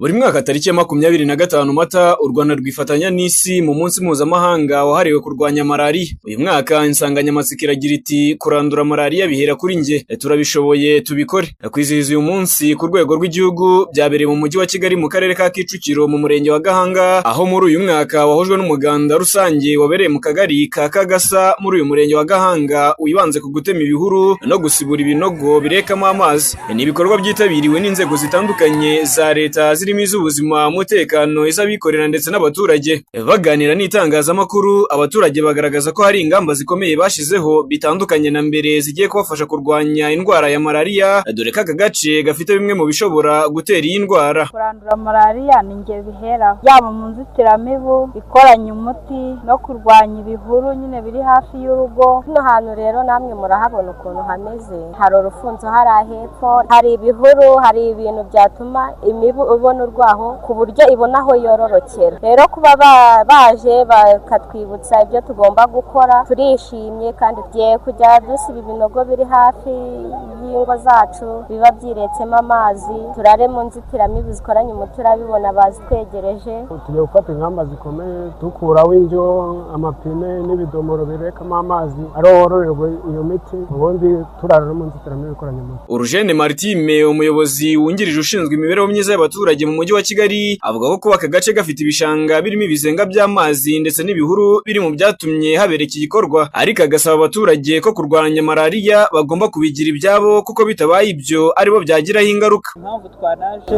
Buri mwaka tariki ya 25 Mata, u Rwanda rwifatanya n'isi mu munsi mpuzamahanga wahariwe kurwanya malariya. Uyu mwaka insanganyamatsiko iragira iti: "Kurandura malariya bihera kuri njye, turabishoboye, tubikore." Kwizihiza uyu munsi ku rwego rw'igihugu byabereye mu mujyi wa Kigali, mu karere ka Kicukiro, mu murenge wa Gahanga, aho muri uyu mwaka wahujwe n'umuganda rusange wabereye mu kagari ka Kagasa muri uyu murenge wa Gahanga, wibanze ku gutema ibihuru no gusibura ibinogo birekamo amazi. Ni ibikorwa byitabiriwe n'inzego zitandukanye za leta, zirimo iz'ubuzima, umutekano, iz'abikorera ndetse n'abaturage. Baganira n'itangazamakuru, abaturage bagaragaza ko hari ingamba zikomeye bashyizeho bitandukanye na mbere, zigiye kubafasha kurwanya indwara ya malariya, dore ko aka gace gafite bimwe mu bishobora gutera iyi ndwara. Kurandura malariya ni njye biheraho, yaba mu nzitiramibu ikoranye umuti no kurwanya ibihuru nyine biri hafi y'urugo. Hano hantu rero namwe murahabona ukuntu hameze. Hari urufunzo hariya hepfo, hari ibihuru, hari ibintu byatuma imibu ibona urwaho ku buryo ibona aho yororokera. Rero kuba baje bakatwibutsa ibyo tugomba gukora, turishimye kandi tugiye kujya dusiba ibinogo biri hafi y'ingo zacu biba byiretsemo amazi, turare mu nzitiramibu zikoranye umuti. Urabibona, bazitwegereje. Tugiye gufata ingamba zikomeye, dukuraho indyo, amapine n'ibidomoro birekamo amazi ariho wororerwa iyo miti, ubundi turara no mu nzitiramibu ikoranye umuti. Urujene Martine, umuyobozi wungirije ushinzwe imibereho myiza y'abaturage mu mujyi wa Kigali, avuga ko kuba aka gace gafite ibishanga birimo ibizenga by'amazi ndetse n'ibihuru biri mu byatumye habera iki gikorwa, ariko agasaba abaturage ko kurwanya malariya bagomba kubigira ibyabo, kuko bitabaye ibyo aribo byagiraho ingaruka. Impamvu twanaje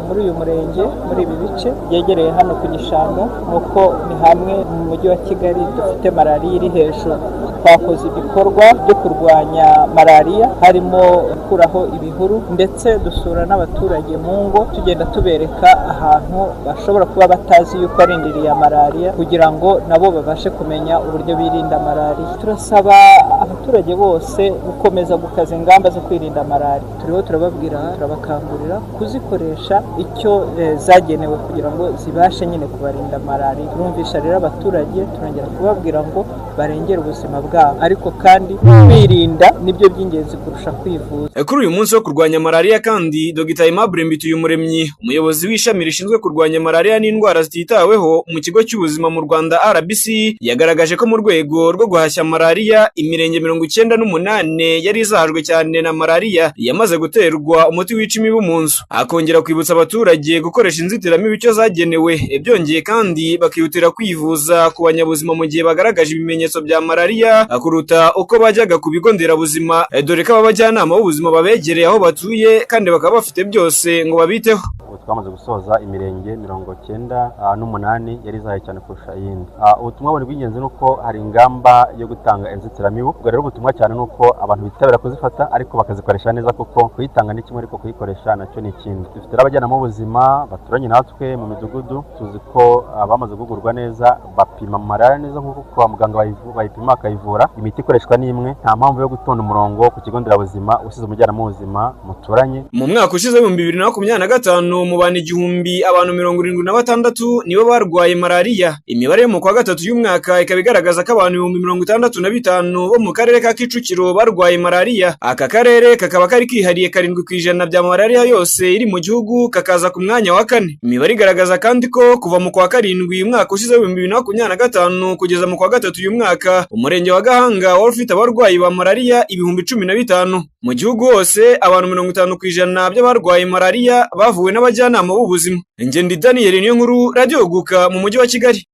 muri uyu murenge, muri ibi bice byegereye hano ku gishanga, ni uko ni hamwe mu mujyi wa Kigali dufite malariya iri hejuru. Twakoze ibikorwa byo kurwanya malariya, harimo gukuraho ibihuru, ndetse dusura n'abaturage mu ngo, tugenda tubereka ahantu bashobora kuba batazi yuko ari indiri ya malariya, kugira ngo nabo babashe kumenya uburyo birinda malariya. Turasaba abaturage bose gukomeza gukaza ingamba zo kwirinda malariya. Turiho turababwira, turabakangurira kuzikoresha icyo zagenewe, kugira ngo zibashe nyine kubarinda malariya. Turumvisha rero abaturage, turongera kubabwira ngo barengere ubuzima bwabo, ariko kandi kwirinda nibyo by'ingenzi kurusha kwivuza. Kuri uyu munsi wo kurwanya malariya kandi, Dr Aimable Mbituyumuremyi, umuyobozi w'ishami rishinzwe kurwanya malariya n'indwara zititaweho mu kigo cy'ubuzima mu Rwanda RBC, yagaragaje ko mu rwego rwo guhashya malariya, imirenge 98 yari izahajwe cyane na malariya yamaze guterwa umuti wica imibu mu nzu, akongera kwibutsa abaturage gukoresha inzitiramibu icyo zagenewe. Byongeye kandi, bakihutira kwivuza ku banyabuzima mu gihe bagaragaje ibimenyetso bya malariya, kuruta uko bajyaga ku bigo nderabuzima, dore ko aba bajyanama b'ubuzima babegereye aho batuye kandi bakaba bafite byose ngo babiteho. Ubu twamaze gusoza imirenge 98 yari izahaye cyane kurusha iyindi. Ubutumwa buri bw'ingenzi ni uko hari ingamba yo gutanga inzitiramibu. Ubwo rero ubutumwa cyane ni uko abantu bitabira kuzifata, ariko bakazikoresha neza, kuko kuyitanga ni kimwe, ariko kuyikoresha nacyo ni ikindi. Dufite n'abajyanama b'ubuzima baturanye natwe mu midugudu. Tuzi ko bamaze guhugurwa neza, bapima malariya neza nk'uko kwa muganga bayipima bakayivura. Imiti ikoreshwa ni imwe, nta mpamvu yo gutonda umurongo ku kigo nderabuzima usize umujyanama w'ubuzima muturanye. Mu mwaka ushize w'2025, mu bantu 1000, abantu 76 nibo barwaye malariya. Imibare yo mu kwa gatatu y'umwaka ikaba igaragaza ko abantu 65,000 bo mu karere ka Kicukiro barwaye malariya. Aka karere kakaba kari kihariye 7% bya malariya yose iri mu gihugu, kakaza ku mwanya wa kane. Imibare igaragaza kandi ko kuva mu kwa karindwi umwaka ushize w'2025 kugeza mu kwa gatatu uyu mwaka, umurenge wa Gahanga wari ufite abarwayi ba malariya 15,000. Mu gihugu hose, abantu 50% by'abarwaye malariya bavuwe n'abajyanama b'ubuzima. Njye ndi Daniel Niyonkuru, Radiyo Huguka, mu mujyi wa Kigali.